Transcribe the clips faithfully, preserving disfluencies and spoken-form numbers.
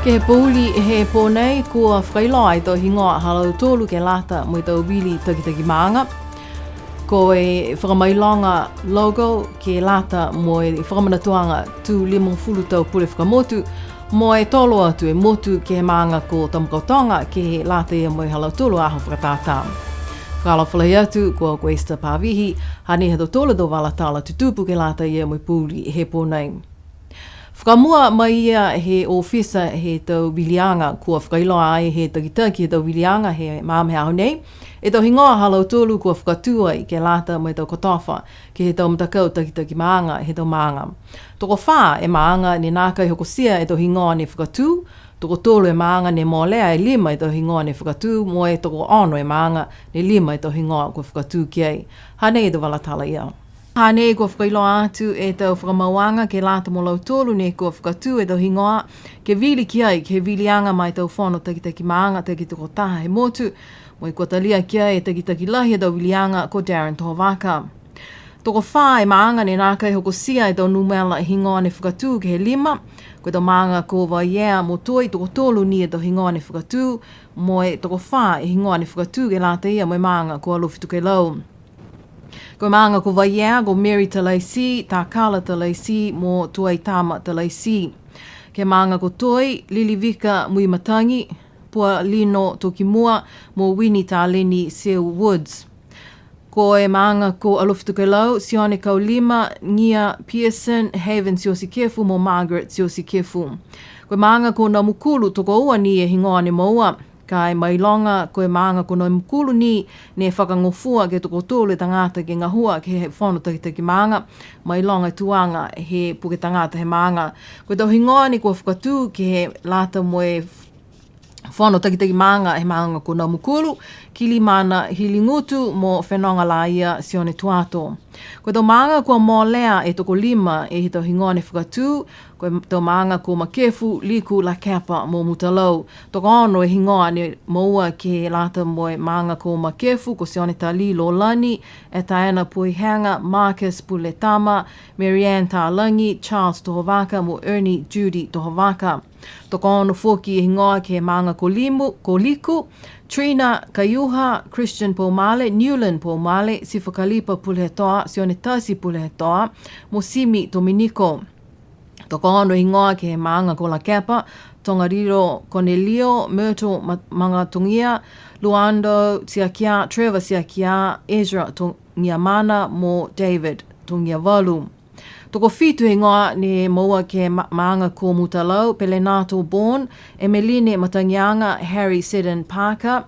Ke he pouli he pō nei, kua fakailoa e tau higoa ha lautolu ke lata mo e tau vili takitaki maaga. Ko e fakamailoga logo ke lata mo e fakamanatuaga tū limagofulu tau pule fakamotu, mo e tolo atu e motu ke he maaga ko Tamakautoga ke lata ia mo e ha lautolu a aho fakatātā. Fakaalofa lahi atu, ko au ko Esther Pavihi, hanei ha tautolu a tau vala tala tutupu ke lata ia mo e pouli he pō nei. Fakamua mai ia he ofisa he tau viliaga, kua fakailoa ai he takitaki he tau viliaga he magaaho nei e tau higoa ha lautolu kua fakatū ai ke lata mo e tau kotofa ke he tau matakau takitaki maaga he tau maaga. Tokofā e maaga ne nākai hokotia e tau higoa ne fakatū, tokotolu e maaga ne molea e lima e tau higoa ne fakatū, mo e tokoono e maaga ne lima e tau higoa kua fakatū ki ai. Hanei e tau vala tala ia. Hanei kua fakailoa atu e tau fakamauaga ke lata mo lautolu ne kua fakatū e tau higoa ke vili ki ai ke he viliaga ma e tau fono takitaki maaga takitokotaha he motu, mo e kua talia ki ai e takitaki lahi he tau viliaga ko Darren Tohovaka. Tokofā e maaga ne nākai hokotia e tau numela higoa ne fakatū ke he lima, ko e tau maaga ko Vaiea mo Toi, tokotolu ni e tau higoa ne fakatū, mo e tokofā e higoa ne fakatū ke lata ia mo e maaga ko Alofi Tokelau. Ko e maaga ko Vaiea, ko Mary Talaiti, Takala Talaiti, mo Tuaitama Talaiti. Ke he maaga ko Toi, Lilivika Muimatagi, Pualino Tokimua, mo Winnie Taleni Seu Woods. Ko e maaga ko Alofi Tokelau, Sione Kaulima, Gia Pearson, Haven Siosikefu, mo Margaret Siosikefu. Ko e maaga ko Namukulu, tokoua ni e higoa ne moua. Ka e mailoga, ko e maaga ko Namukulu ni ne fakagofua ke tokotolu e tagata ke gahua ke he fono takitaki maaga, mailoga e tuaga he puke tagata he maaga. Ko e tau higoa ni kua fakatū ke he lata mo e fono takitaki maaga he maaga ko Namukulu, Kilimana Hiligutu mo Fenoga Laia Sione Tuato. Ko e tau maaga kua molea e tokolima e he tau higoa ne fakatū, ko e tau maaga ko Makefu, Liku, Lakepa mo Mutalau. Tokoono e higoa ne moua ke lata mo e maaga ko Makefu, ko Sione Tali Lolani, Etaena Puihega, Marcus Puletama, Marianne Talagi, Charles Tohovaka mo Ernie Judy Tohovaka. Tokoono foki e higoa ke he maaga ko Limu, ko Liku, Trina Kaiuha, Christian Pomale, Newland Pomale, Sifa Kalipa Pulehetoa, Sione Tasi Pulehetoa, mo Simi Tominiko. Tokoono e higoa ke he maaga ko Lakepa, Togariro Cornelio, Myrtle Ma-, Magatogia, Luando Tiakia, Trevor Tiakia, Ezra Togiamana, mo David Togiavalu. Tokofitu e higoa ne moua ke he ma-, maaga ko Mutalau, Pelenato Bourne, Emeline Matagiaga, Harry Seddon Parker,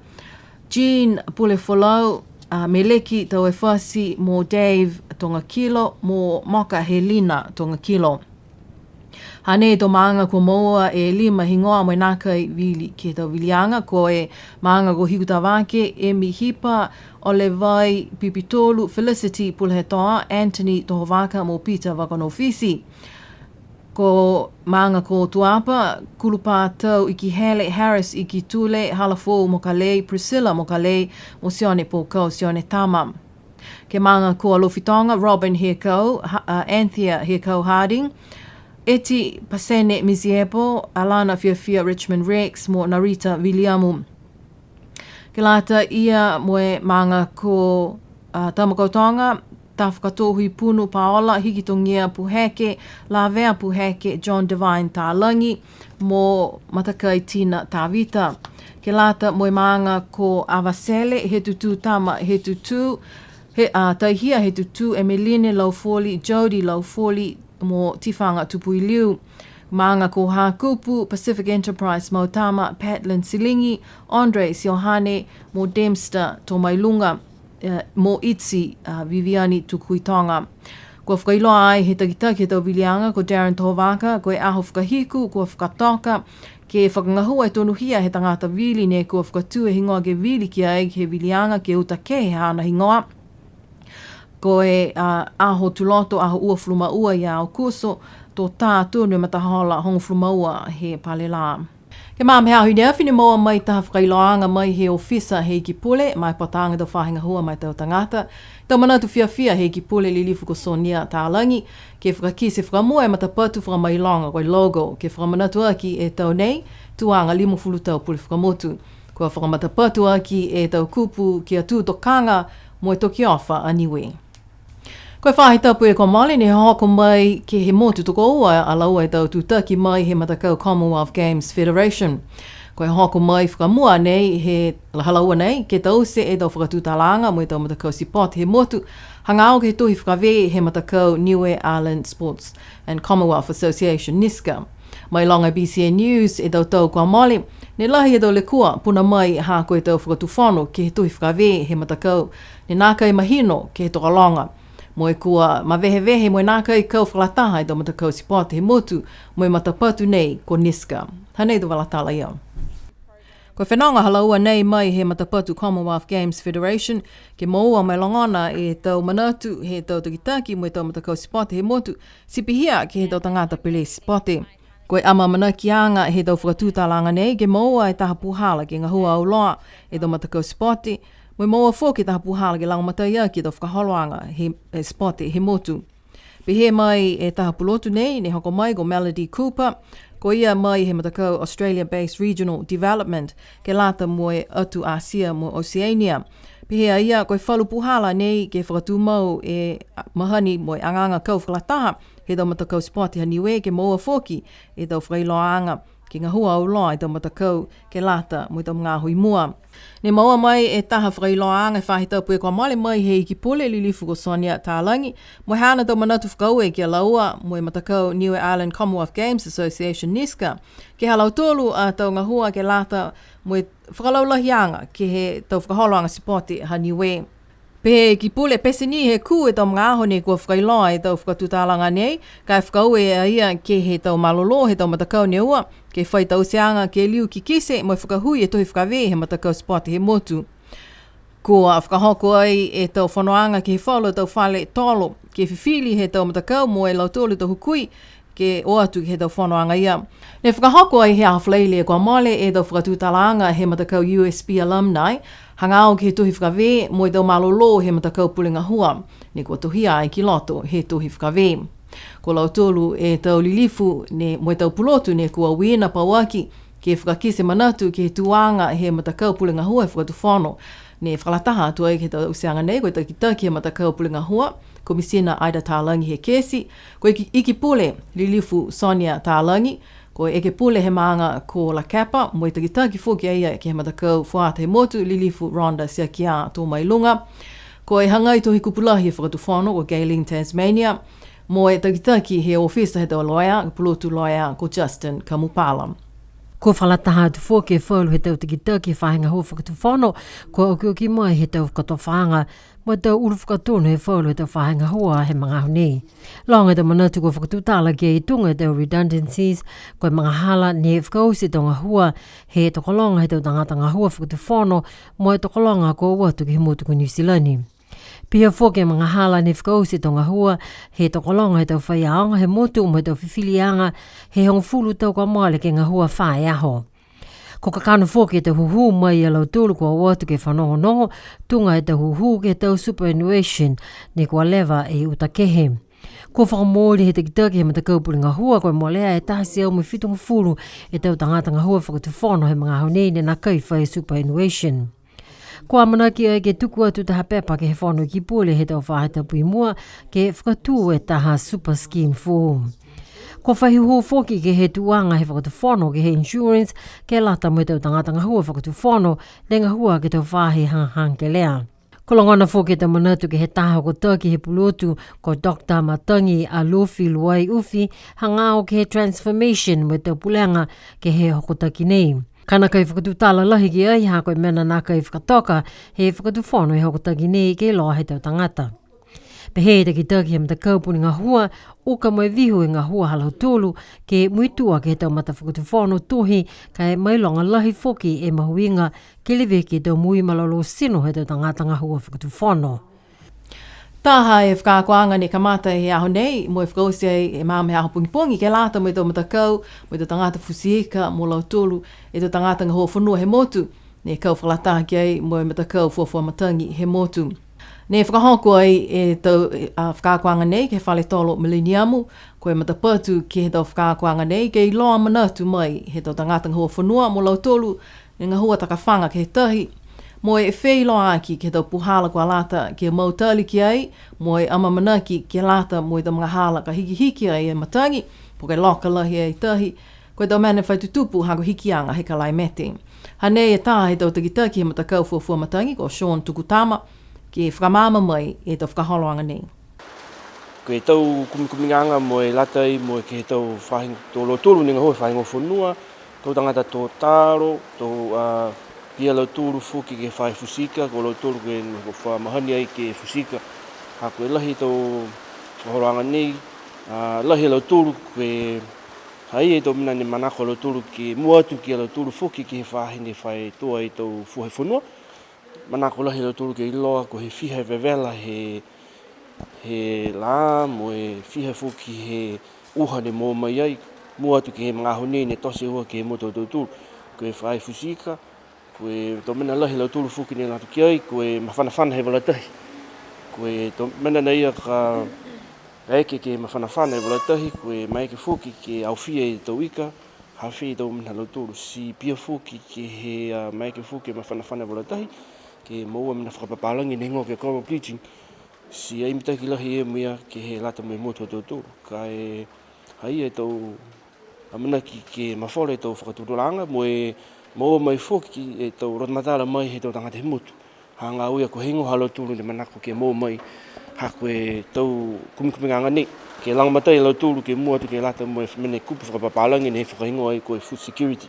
Jean Pulefolau, a, Meleki Tauefasi, mo Dave Togakilo, mo Moka Helena Togakilo. Hanei e tau maaga kua moua e lima higoa mo e nākai vili ke he tau viliaga, ko e maaga ko Hikutavake, Emi Hipa, Olevai Pipitolu, Felicity Pulehetoa, Anthony Tohovaka mo Peter Vakanofisi. Ko maaga ko Tuapa, Kulupatau Ikihele, Harris Ikitule, Halafou Mokalei, Priscilla Mokalei, mo Sione Pokau Sione Tama. Ke he maaga ko Alofi Toga, Robin Hekau, Ha-, a, Anthea Hekau Harding, Eti Pasene Misiepo, Alana Fiafia Richmond Rex, mo Narita Viliamu. Ke lata ia mo e maaga ko, a, Tamakautoga, Tafakatohui Punu Paola, Hikitogia Puheke, Lavea Puheke, John Divine Talagi, mo Matakai Tina Tavita. Ke lata mo e maaga ko Avatele, Hetutu Tama Hetutu, he, a, Taihia Hetutu, Emeline Laufoli, Jody Laufoli, mo Tifaga Tupuiliu. Maaga ko Hakupu, Pacific Enterprise Mautama, Patlin Siligi, Andre Siohane, mo Dempster Tomailuga, eh, mo Itzy, a, Viviani Tukuitoga. Kua fakailoa ai he takitaki he tau viliaga ko Darren Tohovaka, ko e aho fakahiku kua fakatoka ke fakagahua e tonuhia he tagata vili ne kua fakatū e higoa ke vili ki ai ke he viliaga ke uta kehe haana higoa. Ko e, a, aho Tuloto, aho uafulu ma ua ia Aokuso, to tā tonu e matahola hogofulu ma ua he pale lā. Ke he magaaho he aho i ne afi ne moua mai taha fakailoaaga mai he ofisa he Iki Pule, ma e pataaga tau faahi gahua ma e tau tagata, tau manatu fiafia he Iki Pule Lilifu ko Sonia Talagi, ke fakakite fakamua e matapatu fakamailoga ko e logo, ke fakamanatu aki e tau nei, tuaga limagofulu tau pule fakamotu. Kua fakamatapatu aki e tau kupu kia tū tokaga mo e tokiofa a Niue. Ko e faahi tapu kua mole ne hoko mai ke he motu tokoua a laua e tau tutaki mai he matakau Commonwealth Games Federation. Ko e hoko mai fakamua nei he ha laua nei, ke taute e tau fakatutalaaga mo e tau matakau sipote he motu, hagaao ke he tohi fakavē he matakau Niue Island Sports and Commonwealth Association, NISCA. Mailoga e BCN News e tau tau kua mole, ne lahi e tau lekua puna mai ha ko e tau fakatufono ke he tohi fakavē he matakau, ne nākai mahino ke he tokologa. Mo e kua mavehevehe mo e nākai kau fakalataha e tau matakau sipote he motu mo e matapatu nei ko NISCA. Hanei e tau vala tala ia. Ko e fenoga ha laua nei mai he matapatu Commonwealth Games Federation, ke moua mo e logona e tau manatu he tau takitaki mo e tau matakau sipote he motu, ti pihia ke he tau tagata pele sipote. Ko e amaamanakiaga he tau fakatutalaaga nei ke moua e taha puhala ke gahua auloa e tau matakau sipote, mo e moua foki e taha puhala ke lagomatai aki e tau fakaholoaga he, e sipote he motu. Pehē mai e taha pulotu nei, ne hoko mai ko Melody Cooper, ko ia mai he matakau Australia Based Regional Development, ke lata mo e atu Asia mo Oceania. Pehē a ia, ko e falu puhala nei ke fakatumau e mahani mo e agaaga kau fakalataha he tau matakau sipote ha Niue, ke moua foki e tau fakailoaaga ke gahua auloa e tau matakau ke lata mo e tau magaaho i mua. Ne moua mai e taha fakailoaaga he faahi tapu kua mole mai he Iki Pule Lilifu ko Sonia Talagi, mo e haana tau manatu fakaaue ki a laua mo e matakau Niue Island Commonwealth Games Association, NISCA, ke he ha lautolu a tau gahua ke lata mo e fakalaulahiaga ke he tau fakaholoaga sipote ha Niue. Pehē e Iki Pule, pete ni he kū e tau magaaho ne kua fakailoa e tau fakatutalaaga nei, ka e fakaaue a ia ke he tau malolō he tau matakau ne ua, ke fai tauteaga ke liu kikite mo e fakahui e tohi fakavē he matakau sipote he motu. Kua fakahoko ai e tau fonoaga ke he falu tau fale tolo, ke fifili he tau matakau mo e lautolu tau hukui, ke o atu ke he tau fonoaga ia. Ne fakahoko ai he aho Falaile kua mole e tau fakatutalaaga he matakau U S P alumni, hagaao ke he tohi fakavē mo e tau malolō he matakau pule gahua, ne kua tohia ai ki loto he tohi fakavē. Ko lautolu e tau lilifu ne, mo e tau pulotu ne kua uiina pauaki ke fakakite manatu ke he tuaga he matakau pule gahua he fakatufono, ne fakalataha atu ai ke he tauteaga nei, ko e takitaki he matakau pule gahua, Komisina Ida Talagi Hekesi, ko e Iki, Iki Pule Lilifu Sonia Talagi, ko e Ekepule he maaga ko Lakepa, mo e takitaki foki a ia ke he matakau fuata he motu, Lilifu Rhonda Tiakia Tomailuga, ko e hagai tohi kupu lahi he fakatufono ko Gaylene Tasmania, mo e takitaki he ofisa he tau loea, pulotu loea ko Justin Kamupala. Kua fakalataha atu foki e falu he tau takitaki he faahi gahua fakatufono, kua okioki mai he tau fakatofaaga mo e tau ulu fakatonu he falu he tau faahi gahua he magaaho nei. Loga e tau manatu kua fakatutala ki ai tuga e tau redundancies, ko e magahala ne fakaoti e tau gahua he tokologa he tau tagata gahua fakatufono, mo e tokologa kua o atu ke he motu ko Niu Silani. Pihia foki e magahala ne fakaoti e tau gahua he tokologa he tau faiaoga he motu mo e tau fifiliaga he hogofulu tau kua mole ke gahua fā e aho. Ko e kakano foki e tau hūhū mai ia lautolu kua o atu ke fanogonogo, tuga e tau hūhū ke he tau superannuation, ne kua leva e uta kehe. Kua fakamooli he takitaki he matakau pule gahua, kua molea e taha e teau mo e fitugofulu e tau tagata gahua fakatufono he magaaho nei ne nākai fai superannuation. Kua amanaki ai ke tuku atu taha pepa ke he Fono Iki Pule he tau faahi tapu i mua, ke fakatū e taha super scheme foou. Kua fai hūhū foki ke he tuaga he fakatufono ke he insurance, ke lata mo e tau tagata gahua fakatufono, ne gahua ke he tau faahi hagahaga kelea. Kua logona foki e tau manatu ke he taha hokotaki he pulotu, ko Doctor Matagi Alofi Luaiufi, hagaao ke he transformation mo e tau pulega ke he hokotaki nei. Ka nākai fakatutala lahi ki ai, ha ko e mena nākai fakatoka he fakatufono e hokotaki nei ke iloa he tau tagata. Pehē e takitaki he matakau pule gahua, uka mo e vihu e gahua ha lautolu, ke muitua ke he tau matafakatufono tohi, ka e mailoga lahi foki e mahuiga ke leveki e tau moui malolō tino he tau tagata gahua fakatufono. Taha e fakaakoaga ne kamata he aho nei, mo e fakaoti ai he magaaho pogipogi, ke lata mo e tau matakau, mo e tau tagata futi ika, mo lautolu e tau tagata gahua fonua he motu, ne kau fakalataha ki ai mo e matakau fuafua matagi he motu. Ne fakahoko ai e tau, a, fakaakoaga nei ke he fale tolo Mileniamu, ko e matapatu ke he tau fakaakoaga nei, ke iloa manatu mai he tau tagata gahua fonua mo lautolu ne gahua takafaga ke he tahi, mo e feiloaaki ke he tau puhala kua lata ke mautali ki ai, mo e amaamanaki ke lata mo e tau magahala ka hikihiki ai e matagi, po ke loka lahi ai tahi, ko e tau mena fai tutupu ha ko e hikiaga he kalaimete. Hanei e taha he tau takitaki he matakau fuafua matagi ko Sean Tukutama, ke fakamaama mai e tau fakaholoaga nei. Ko e tau kumikumiaga mo e lata ai mo e ke he tau faahi, tau lautolu ne gahua he faahi gahua fonua, tau tagata tōtalo, tau, a, pihia lautolu foki ke he faahi futi ika, ko lautolu ke ne kua fa mahani ai ke futi ika. Ha ko e lahi tau fakaholoaga nei, a, lahi a lautolu ko e ha i ai e tau mena ne manako a lautolu ke mua atu ki a lautolu foki ke he faahi ne fai tua e tau fua he fonua. Manako lahi a lautolu ke iloa ko e fiha e vevela he, he lā mo e fiha foki he uha ne moua mai ai. Mua atu ke he magaaho nei ne tote e uha ke he motu ha tautolu. Ko e faahi futi ika, ko e tau mena lahi a lautolu foki ne lata ki ai, ko e mafanafana he vala tahi. Ko e tau mena nei ia ka eke ke mafanafana he vala tahi, ko e maeke foki ke aofia e tau ika, ha fē e tau mena ha lautolu, ti pihia foki ke he, a, maeke foki ke mafanafana he vala tahi, ke moua mena fakapapalagi ne higoa ko e coral bleaching, ti ai mitaki lahi e mena ia ke he lata mo e motu ha tautolu. Ka e ha i ai e tau amanaki ke mafola e tau fakatutulaga, mo e moua mai foki e tau lotomatala mai he tau tagata he motu. Hagaao ia ko e heigoa ha lautolu ne manako ke moua mai, ha ko e tau kumikumiaga nei, ke lagomatai a lautolu ke mua atu ke lata mo e mena e kupu fakapapalagi ne fakahigoa ai ko e food security.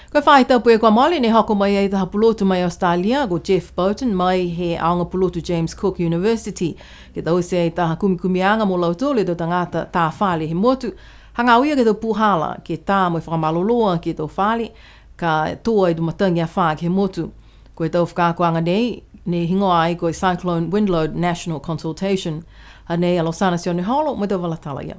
Ko e faahi tapu kua mole ne hoko mai ai taha pulotu mai Australia, ko Jeff Boughton mai he aoga pulotu James Cook University, ke taute ai taha kumikumiaga mo lautolu e tau tagata tā fale he motu, hagaao ia ke he tau puhala ke tā mo e fakamalolō aki e tau fale, ka tō ai e tau matagi afā ke he motu. Ko e tau fakaakoaga nei, ne higoa ai ko e Cyclone Windload National Consultation. Hanei a Losana Sioneholo mo e tau vala tala ia.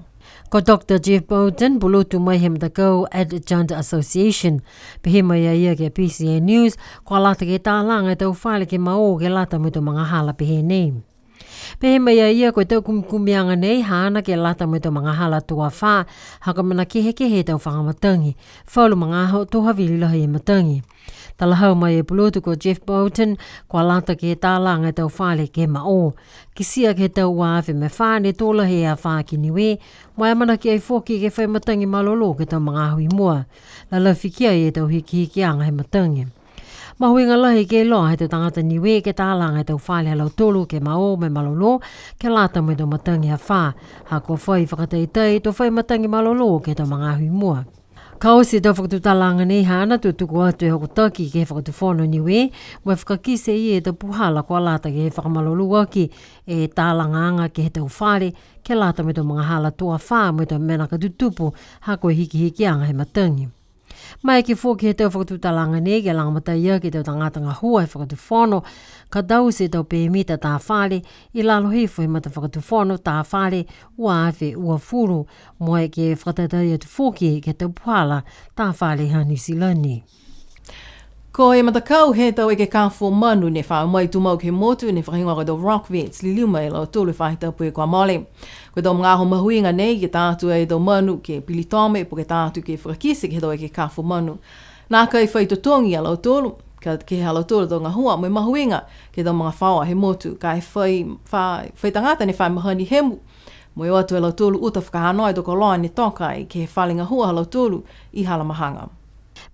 Ko Doctor Jeff Boughton, pulotu mai he matakau Adjunct Association. Pehē mai a ia ke he B C N News, kua lata ke talaga e tau fale ke maō ke lata mo e tau magahala pehē nei. Pehē mai a ia ko e tau kumikumiaga nei haana ke lata mo e tau magahala tō afā, ha ko e mena kehekehe e tau fakamatagi, falu magaaho to havili lahi e matagi. Talahau mai e pulotu ko Jeff Boughton, kua lata ke talaga e tau fale ke maō. Kitia ke he tau ua afe mo e fā ne tō lahi e afā ki Niue, mo e amanaki ai foki ke fai matagi malolō ke he tau magaaho i mua. Lalafi ki ai e tau hikihikiaga he matagi. Mahuiga lahi ke iloa he tau tagata Niue ke talaga e tau fale ha lautolu ke maō mo e malolō, ke lata mo e tau matagi afā. Ha kua fai fakataitai to fai matagi malolō ke he tau magaaho i mua. Ka oti e tau fakatutalaaga nei haana to tuku atu e hokotaki ke he Fakatufono Niue, mo e fakakite e ia e tau puhala kua lata ke fakamalolō aki e talagaaga ke he tau fale, ke lata mo e tau magahala tō afā mo e tau mena ka tutupu, ha ko e hikihikiaga he matagi. Maeke foki he tau fakatutalaaga nei ke lagomatai aki e tau tagata gahua he Fakatufono, ka taute e tau pemita tā fale, i lalo hifo he matafakatufono tā fale ua afe uafulu, mo e ke fakatatai atu foki ke he tau puhala tā fale ha Niu Silani. Ko e matakau he tau ekekafo manu ne fa mai tumau ke he motu ne fakahigoa ko e tau Rock Vets, liliu mai e lautolu he faahi tapu kua mole. Ko e tau magaaho mahuiga nei ke tā atu ai e tau manu ke pilitome, po ke tā atu ke fakakite ke he tau ekekafo manu. Nākai fai totogi a lautolu, ka ke he ha lautolu tau gahua, mo e mahuiga ke he tau magafaoa he motu, ka e fai, fa-, fai tagata ne fa mahani hemu, mo e o atu e lautolu uta fakahanoa e tau koloa ne toka ai ke he fale gahua ha lautolu i Halamahaga.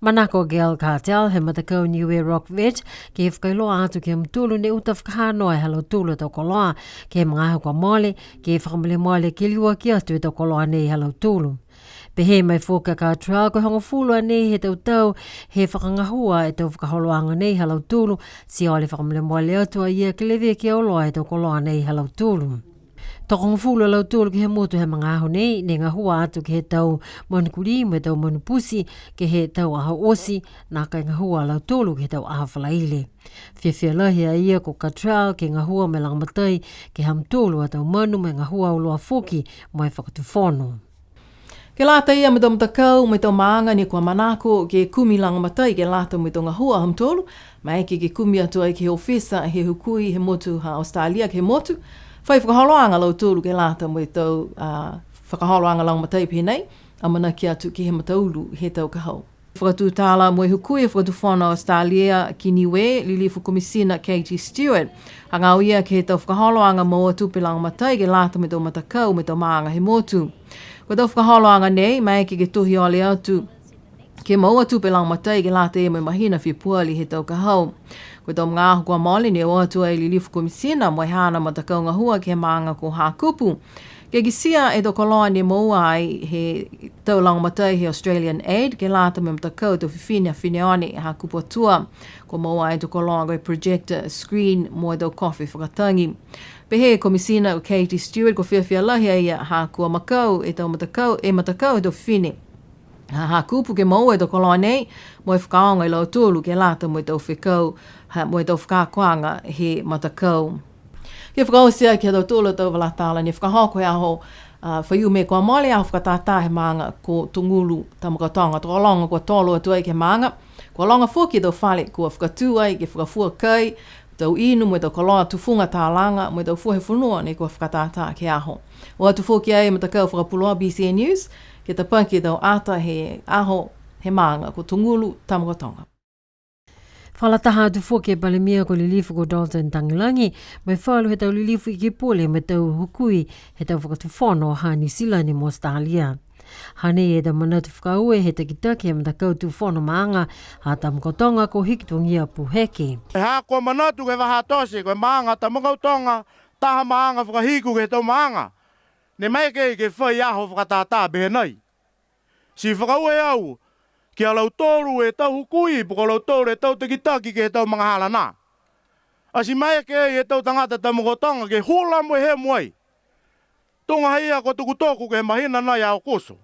Manako a Gail Cartel he matakau Niue Rock Vet, ke fakailoa atu ke he mutolu ne uta fakahanoa e ha lautolu a tau koloa, ke he magaaho kua mole, ke fakamolemole ke liuaki atu e tau koloa nei ha lautolu. Pehē mai foki a Cartel, ko e hogofulu a nei he tau tau he fakagahua e tau fakaholoaga nei ha lautolu, ti ole fakamolemole atu a ia ke leveki auloa e tau koloa nei ha lautolu. Tokogofulu a lautolu ke he motu he magaaho nei, ne gahua atu ke he tau manu kulī mo e tau manu pusi, ke he tau aho oti, nākai gahua a lautolu ke he tau aho Falaile. Fiafia lahi a ia ko Cottrell ke gahua mo e lagomatai ke he ha mutolu a tau manu mo e gahua auloa foki mo e fakatufono. Ke lata ia mo e tau matakau, mo e tau maaga ne kua manako ke kumi lagomatai ke lata mo e tau gahua ha mutolu, maeke ke kumi atu ai ke he ofisa he hukui he motu ha Australia ke he motu, fai fakaholoaga a lautolu ke lata mo e tau, a, fakaholoaga lagomatai pehē nei, amanaki atu ke he mataulu he tau ka hau. Fakatutala mo e hukui he Fakatufono Australia ki Niue, Lilifu Komisina Katie Stewart, hagaao ia ke he tau fakaholoaga moua tupe lagomatai ke lata mo e tau matakau mo e tau maaga he motu. Ko e tau fakaholoaga nei, maeke ke tohi ole atu ke moua tupe lagomatai ke lata ia mo e mahina Fepuali he tau ka hau. Ko e tau magaaho kua mole ne o atu ai e Lilifu Komisina mo e haana matakau gahua ke he maaga ko Hakupu. Ke kitia e tau koloa ne moua ai he tau lagomatai he Australian Aid, ke lata mo e matakau tau fifine ha Fineone Hakupu Atua. Kua moua ai e tau koloa ko e projector screen mo e tau kofe fakatagi. Pehē e Komisina ko Katie Stewart, kua fiafia lahi a ia ha kua makau e tau matakau, e matakau he tau fifine ha Hakupu ke moua e tau koloa nei, mo e fakaaoga e lautolu ke lata mo e tau fekau, ha, mo e tau fakaakoaga he matakau. Ke fakaoti aki ha tautolu a tau vala tala ne fakahoko he aho, a, Faiumu kua mole, aho fakatātā he maaga ko Tugulu Tamakautoga, tokologa kua tolo atu ai ke he maaga, kua loga foki e tau fale kua fakatū ai ke fakafua kai, tau inu mo e tau koloa tufuga talaga mo e tau fua he fonua ne kua fakatātā ke he aho. O atu foki ai e matakau fakapuloa B C N News, ke tapaki e tau ata he aho he maaga ko Tugulu Tamakautoga. Fakalataha atu foki e Palemia ko e Lilifu ko Dalton Tagelagi, mo e falu he tau lilifu Ikipule mo e tau hukui he tau fakatufono ha Niu Silani mo Australia. Hanei e tau manatu fakaaue he takitaki he matakau tufono maaga ha Tamakautoga ko Hikitogia Puheke. E ha kua manatu ke he vahā tote, ko e maaga Tamakautoga, taha maaga fakahiku ke he tau maaga ne maeke ke fai aho fakatātā pehē nai. Ti fakaaue au ki a lautolu e tau hukui, po ko lautolu e tau takitaki ke he tau magahala nā. Ati maeke e tau tagata Tamakautoga ke hula mo e hemu ai. Tuga ha ia kua tukutuku ke he mahina nai a Aokuso,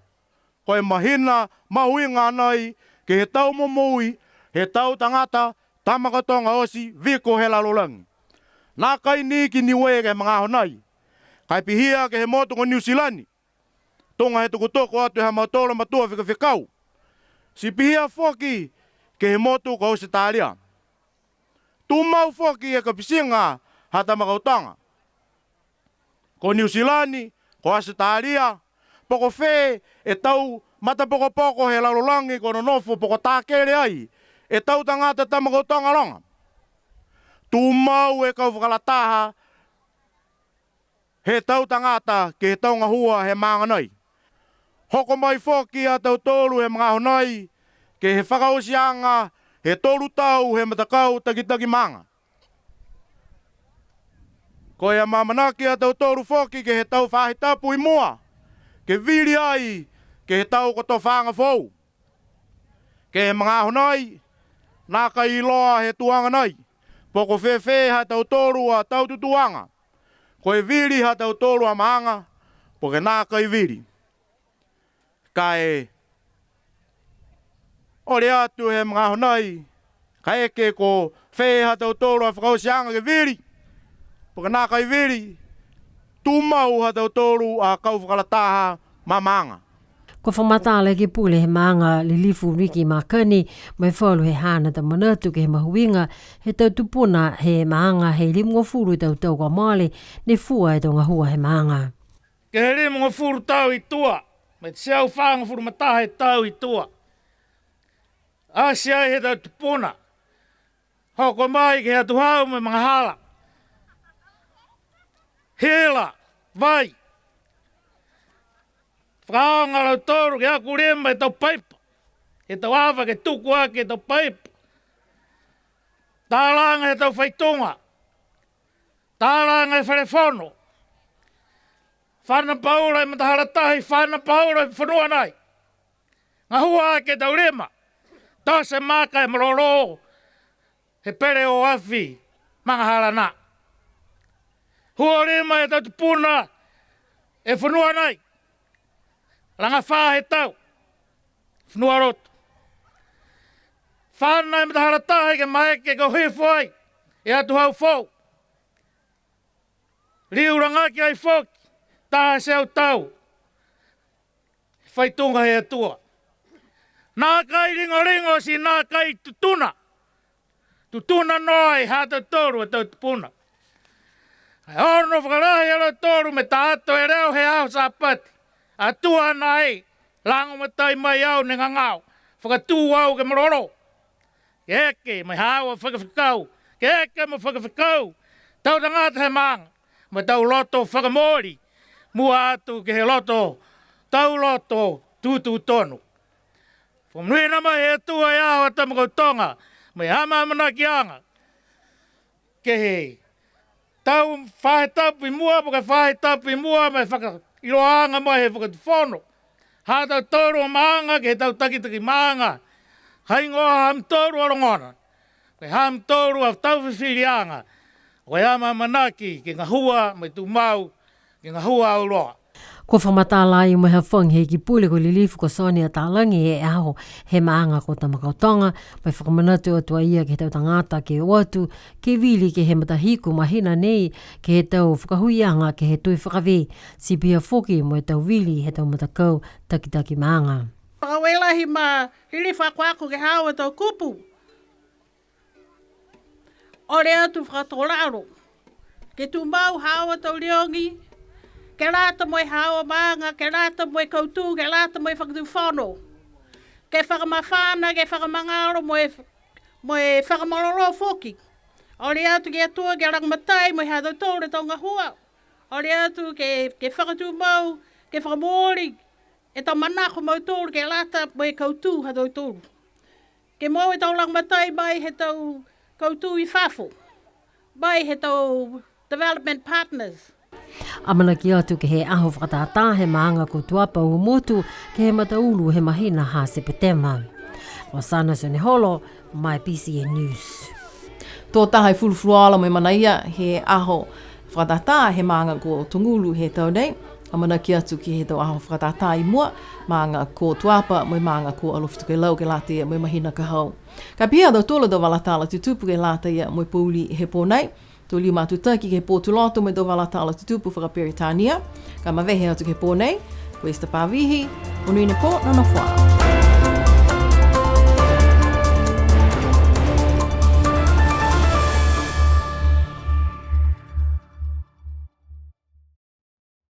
ko e mahina mahuiga nai ke he tau momoui he tau tagata Tamakautoga oti viko he lalolagi. Nākai ni ki Niue ke he magaaho nai, ka e pihia ke he motu ko Niu Silani. Tuga he tukutuku atu he ha mautolu a matua fekafekau. Ti pihia foki ke he motu ko Ausetalia. Tumau foki e kapitiga ha Tamakautoga, ko Niu Silani, ko Ausetalia, po ko fē e tau matapokopoko he lalolagi kua nonofo po ko takele ai e tau tagata Tamakautoga loga. Tumau e kau fakalataha he tau tagata ke he tau gahua he maaga nai. Hoko mai foki a tautolu he magaaho nai ke he fakaotiaga he tolu tau he matakau takitaki maaga. Ko e amaamanaki a tautolu foki ke he tau faahi tapu i mua, ke vili ai ke he tau kotofaaga foou. Ke he magaaho nai, nākai iloa he tuaga nai po ko fēfē ha tautolu a tau tutūaga. Ko e vili ha tautolu a maaga, po ke nākai vili. Ka e ole atu he magaaho nai, kaeke ko fē ha tautolu a fakaotiaga ke vili, po ke nākai vili, tumau ha tautolu a kau fakalataha ma maaga. Kua fakamatala e Ekepule he maaga Lilifu Ricky Makani, mo e falu he haana tau manatu ke he mahuiga he tau tupuna he maaga he limagofulu e tau tau kua mole, ne fua e tau gahua he maaga. Ke he limagofulu tau i tua, mo e teau fagofulu ma taha e tau i tua. Ati ai he tau tupuna, hoko mai ke he atuhau mo e magahala. Hila, vai. Fakaaoga a lautolu ke aku lima e tau paipa, he tau ava ke tuku aki e tau paipa. Talaga he tau faituga. Talaga e fale fono. Fana paula e matahala tahi, fana paula e fonua nai. Gahua aki e tau lima. Tote maka e malolō he pele o afi, magahala nā. Hua lima e tau tupuna, e fonua nei. Laga fā he tau. Fonua lotu. Fana e matahala taha ke maeke ke hifo ai e atuhau foou. Liu lagaki ai foki, taha e teau tau. Fai tuga he Atua. Nākai ligoligo ti nākai tutuna. Tutuna noa e ha tautolu a tau tupuna. He ono fakalahi a lautolu mo e taoto e leo he aho Sapati. Atua nai, lagomatai mai au ne gagao. Fakatū au ke malolō. Ke eke mo e haau a fakafekau. Ke eke mo e fakafekau. Tau tagata he maaga. Mo e tau loto fakamooli. Mua atu ke he loto, tau loto tutū tonu. Fakamonuina mai he Atua e aho a Tamakautoga, mo e amaamanakiaga. Ke he tau faahi tapu i mua, po ke faahi tapu i mua, mo e fakailoaaga mai he Fakatufono. Ha tautolu a maaga, ke he tau takitaki maaga. Heigoa ha mutolu a logona. Ke he ha mutolu a tau fifiliaga. Ko e amaamanaki, ke gahua, mo e tumau, ke gahua auloa. Kua fakamatala ai mo e hafagi he Iki Pule ko e Lilifu ko Sonia Talagi e aho he maaga ko Tamakautoga, mo e fakamanatu atu a ia ke he tau tagata ke o atu, ke vili ke he matahiku mahina nei, ke he tau fakahuiaga ke he Toi Fakavē, ti pihia foki mo e tau vili he tau matakau takitaki maaga. Fakaaue lahi ma Lilifu Akoako ke he haau a tau kupu. Ole atu fakatōlalo. Ke tumau haau a tau liogi, ke lata mo e haau a maaga, ke lata mo e kautū, ke lata mo e fakatufono. Ke fakamafana, ke fakamagalo mo e, mo e fakamalolō foki. Ole atu ke he Atua ke lagomatai mo e ha tautolu a tau gahua. Ole atu ke, ke fakatumau, ke fakamooli, e tau manako mautolu, ke lata mo e kautū ha tautolu. Ke moua e tau lagomatai mai he tau kautū i fafo, mai he tau development partners. Amanaki atu ke he aho fakatātā he maaga ko Tuapa Uhomotu, ke he mataulu he mahina ha Sepetema. Ko Sana Sioneholo, mai B C N News. Tō taha e fulufuluola mo e manaia he aho fakatātā he maaga ko Tugulu he tau nei. Amanaki atu ke he tau aho fakatātā i mua, maaga ko Tuapa mo e maaga ko Alofi Tokelau ke lata ia mo e mahina ka hau. Ka pihia a tautolu a tau vala tala tutupu ke lata ia mo e pouli he pō nei. To liu matutaki ke he pō Tuloto mo e tau vala tala tutupu fakaperitania. Ka mavehe atu ke he pō nei, ko Esther Pavihi, monuina e pō, nonofo ā.